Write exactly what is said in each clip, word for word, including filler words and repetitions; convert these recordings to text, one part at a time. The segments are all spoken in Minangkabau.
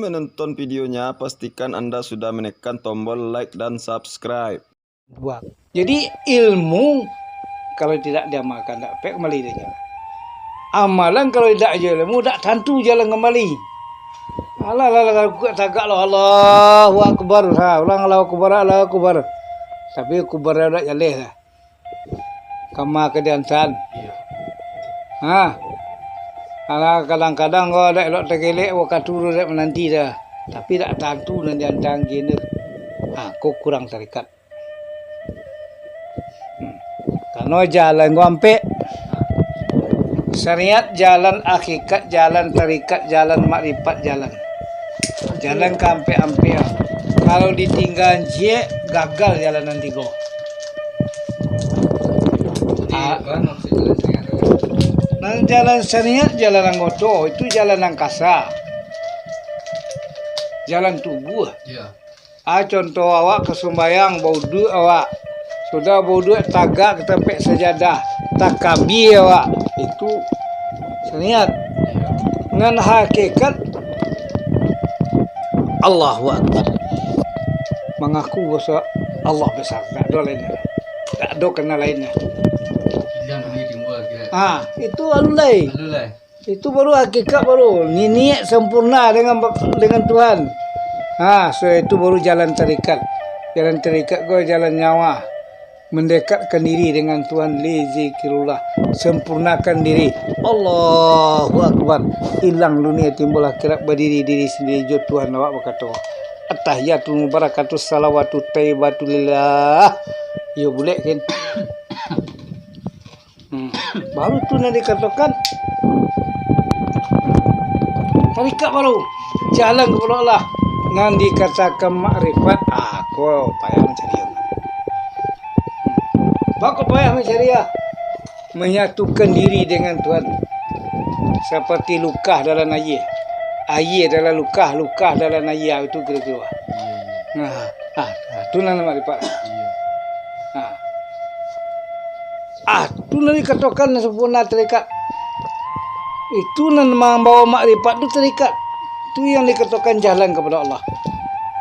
Menonton videonya, pastikan Anda sudah menekan tombol like dan subscribe. Buang. Jadi, ilmu kalau tidak diamalkan, tak pek kembali dia. Amalan kalau tidak jo ilmu, tak tantu jalan kembali. Alah, alah, alah, tagak, tagak lah, Allahu Akbar. Ha, ulang, Allahu Akbar, Allahu Akbar. Tapi Akbar dak jaleh lah. Kama ka diantan. Iyo. Ha. Alah, kadang-kadang ko dak elok tagelek, wakatu tu dak mananti dah. Tapi dak tantu nan diantan gini. Ha, ko kurang tarikat. Hmm. Karano jalan ko ampek. Syariat jalan, hakikat jalan, tarikat jalan, makrifat jalan. Jalan ka ampek-ampek. Kalau ditingga ciek, gagal jalan nan tigo. Ah. Nan jalan syariat, jalan anggoto, itu jalan nan kasa. Jalan tubuh. Iya. Ah, contoh awak ka sumbayang, bauduak awak. Sudah bauduak, tagak ka tampek sajadah, takabia awak. Itu syariat. Nan hakikat, Allahu Akbar. Mangaku baso Allah besar. Tak ado lainnyo. Tak ado kana lainnyo. Hilang dunia timbul akhirat. Ah, itu alun lai. Alun lai. Itu baru hakikat baru. Niniak sempurna dengan, dengan Tuhan. Ha, so itu baru jalan tarikat. Jalan tarikat ko jalan nyawa. Mendekatkan diri dengan Tuhan, li zikrillah. Sempurnakan diri. Allahu Akbar. Hilang dunia, timbul akhirat, badiri diri sendiri jo Tuhan awak bakato, "At-tahiyyatul mubarakatus salawatut thayyibatu lillah." Yo, bulek kan? Hmm. Baru tu nan dikatokan tarikat baru. Jalan kapado Allah. Nan dikatokan makrifat, ah, ko payah mancari. Bako payah mancari, ah. Manyatukan diri dengan Tuhan. Seperti lukah dalam aia. Aia dalam lukah, lukah dalam aia, itu kira-kira. Nah, ah, ah, tu nan makrifat. Nah. Ah, tu nan dikatokan sempurna tarikat. Itu nan mambawa makrifat tu tarikat. Tu yang dikatokan jalan kapado Allah.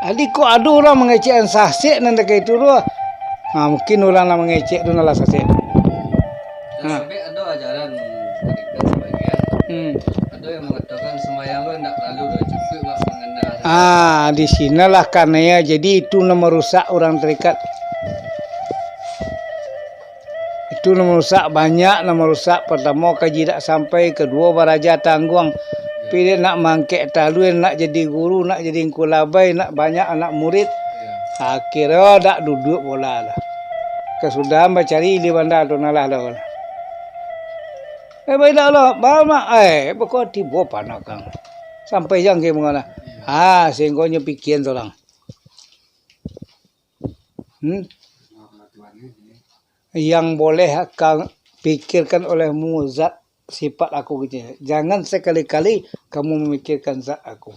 Jadi, kok ado urang mangecek nan sasek nan dakek itu tu, ha, mungkin urang nan mangecek tu nan lah sasek. Ha. Sampai ado ajaran tarikat sabagian. Hmm. Ado yang mangatokan sumbayang tu indak paralu doh, cukuik bak mangana. Ah, di sinalah kanai, jadi itu nan marusak urang tarikat. Itu nan marusak, banyak nan marusak. Partamo, kaji dak sampai, kaduo, baraja tangguang. Pilih nak mangkek talua, nak jadi guru, nak jadi ngku labai, nak banyak anak murid. Akhirnyo dak duduak bola lah. Kasudahan bacari di banda tu nalah dah. Eh, baiklah Allah, bama, eh, bako tibo panah kang. Sampai jang ke mangana. Ha, sehinggonyo pikian tu orang. Hmm? Yang boleh ka pikirkan olehmu zat sifat aku gitu. Jangan sekali-kali kamu memikirkan zat aku.